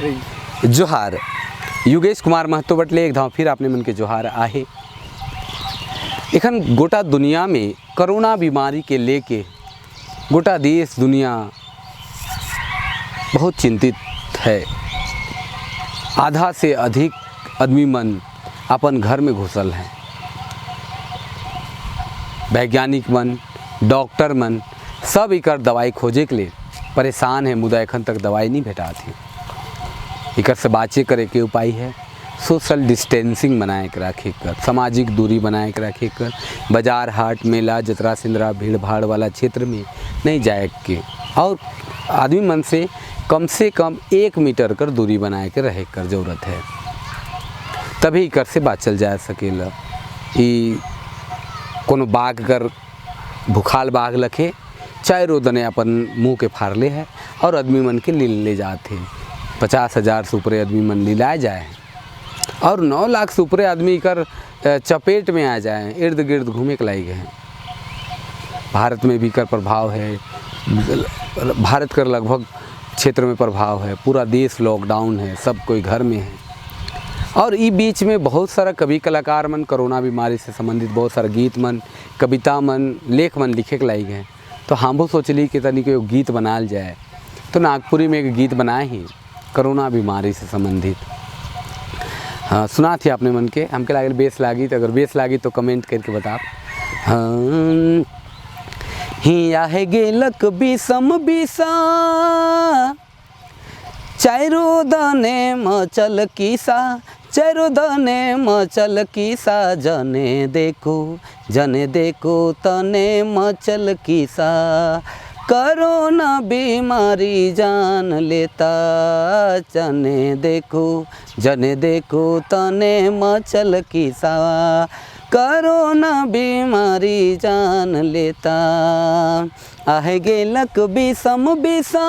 जोहार, योगेश कुमार महतो बटले एक धाव फिर आपने मन के जोहार आहे। एखन गोटा दुनिया में कोरोना बीमारी के लेके गोटा देश दुनिया बहुत चिंतित है। आधा से अधिक आदमी मन अपन घर में घुसल हैं। वैज्ञानिक मन, डॉक्टर मन सब एकर दवाई खोजे के लिए परेशान है, मुदा एखन तक दवाई नहीं भेटात है। एकर से बाचे करे के उपाय है सोशल डिस्टेंसिंग बनाए के रखे कर, सामाजिक दूरी बनाए के रखे कर, बाजार हाट मेला जतरा सिंदरा भीड़ भाड़ वाला क्षेत्र में नहीं जाए के, और आदमी मन से कम 1 मीटर कर दूरी बनाए के रहे कर जरूरत है, तभी एकर से बाचल जा सकेला। ई कोनो बाघ कर भूखाल बाघ लखे चारों दने अपन मुँह के फाड़ले है और आदमी मन के लील ले जाते हैं। 50,000 से ऊपर आदमी मन लीलाए जाए और 9 लाख से ऊपर आदमी कर चपेट में आ जाए, इर्द गिर्द घूमे के लायक हैं। भारत में भी कर प्रभाव है, भारत कर लगभग क्षेत्र में प्रभाव है, पूरा देश लॉकडाउन है, सब कोई घर में है। और ई बीच में बहुत सारा कवि कलाकार मन कोरोना बीमारी से संबंधित बहुत सारा गीत मन, कविता मन, लेख मन लिखे के लायक हैं। तो हम भी सोचली कि तनिक एगो गीत बनाल जाए, तो नागपुरी में एक गीत बनाए ही कोरोना बीमारी से संबंधित। हाँ, सुना थी आपने मन के, हमके लागल बेस लागी, तो अगर बेस लागी तो कमेंट करके बता। हाँ, हिया है गेलक बीसम बीसा, चारो दने मचल किसा, चारो दने मचल किसा, जने देखो तने मचल किसा, कोरोना बीमारी जान लेता, जने देखो तने मचल किसा, कोरोना बीमारी जान लेता। आहे गेलक बीसम बीसा,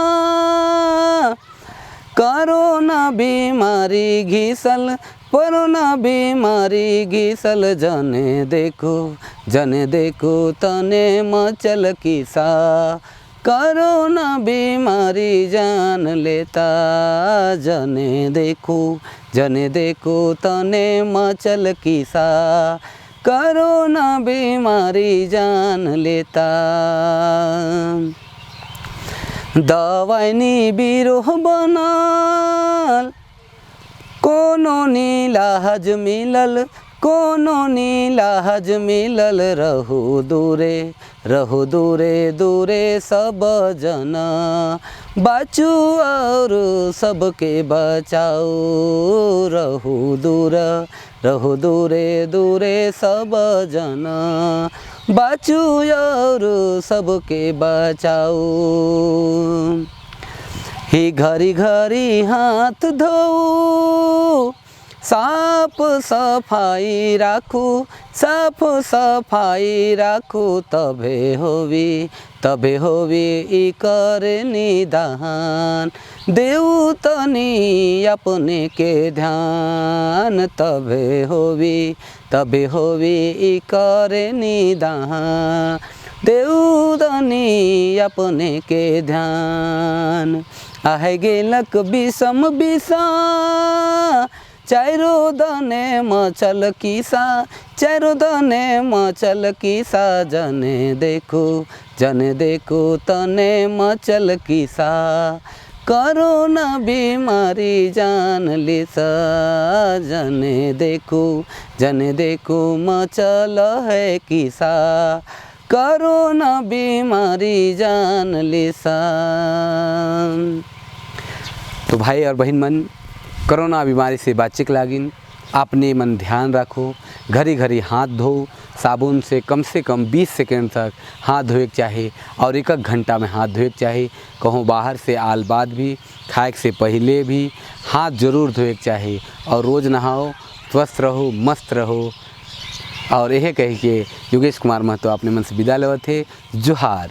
कोरोना बीमारी घिसल, कोरोना बीमारी घिसल, जने देखो तने मचल किसा, कोरोना बीमारी जान लेता, जने देखो तने मचल किसा, कोरोना बीमारी जान लेता। दवाई नी बिरोह बनल, कोनो नीलाहज मिलल, कोनो नीलाहज मिलल, रहो दूरे दूरे सब जना, बचू और सबके बचाओ, रहो दूरे दूरे सब जना, बचू और सबके बचाओ। ही घरी घरी हाथ धो, साफ सफाई राखू, साफ सफाई राखू, तबे होवी ई कर निदान, देऊ तनी अपने के ध्यान, तबे होवी ई कर निदान, देऊ तनी अपने के ध्यान। आहे गेलक बीसम बीसा, चारो दने मचल किसा, चारो दने मचल किसा, जने देखो तने मचल किसा, कोरोना बीमारी जान लिसा, जने देखो मचल है किसा, कोरोना बीमारी जान लिसा। तो भाई और बहन मन, कोरोना बीमारी से बाचे के लागिन अपने मन ध्यान रखो, घरी घरी हाथ धो, साबुन से कम 20 सेकेंड तक हाथ धोए के चाही और 1 घंटा में हाथ धोए के चाही। कहूँ बाहर से आल बाद भी, खाए से पहले भी हाथ जरूर धोए के चाही। और रोज़ नहाओ, स्वस्थ रहो, मस्त रहो। और यह कह के योगेश कुमार महतो अपने मन से विदा लेवत है। जोहार।